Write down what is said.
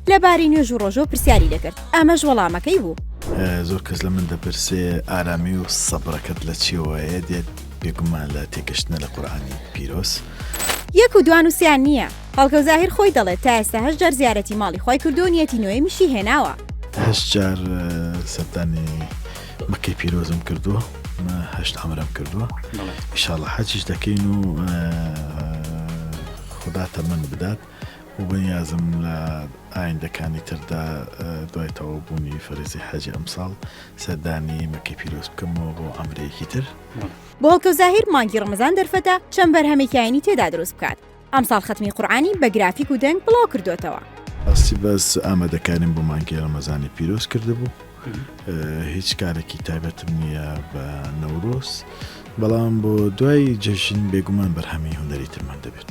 لەبارەی نوێژ و ڕۆژوو پرسیاری لێکرد، ئەمەش وەڵامەکەی بوو. زۆر کەس لە من دەپرسێ ئارامی و سەبرەکەت لە چیەوەیە دێت؟ بێگومان لە تێگەشتنە لە قورئانی پیرۆز. یەک و دوان و سیان نییە. هەڵکەوت زاهیر خۆی دەڵێت تا ئێستا هەشت جار زیارەتی ماڵی خوای کردووە و نیەتی نۆیەمیشی هێناوە. هەشت جار سەردانی مەکەی پیرۆزم کردووە، هەشت عەمرەم کردووە، ئیشاڵڵا حەجیش دەکەین و خودا تەمەن بدات و بەنیازم لە ئایندەکانی تردا دوای تەواو بوونی فەرزی حەجی ئەمساڵ سەردانی مەکەی پیرۆز بکەمەوە بۆ عەمرەیەکی تر. بۆ هەڵکەوت زاهیر مانگی ڕەمەزان دەرفەتە چەند بەرهەمێکی ئاینی تێدا دروست بکات. ئەمساڵ خەتمی قورئانی بە گرافیک و دەنگ بڵاو کردۆتەوە. ڕاستی بەس ئامادەکاریم بۆ مانگی ڕەمەزانی پیرۆز کردبوو هیچ کارێکی تایبەتم نییە بە نەورۆز بەڵام بۆ دوای جەژن بێگومان بەرهەمی هونەری ترمان دەبێت.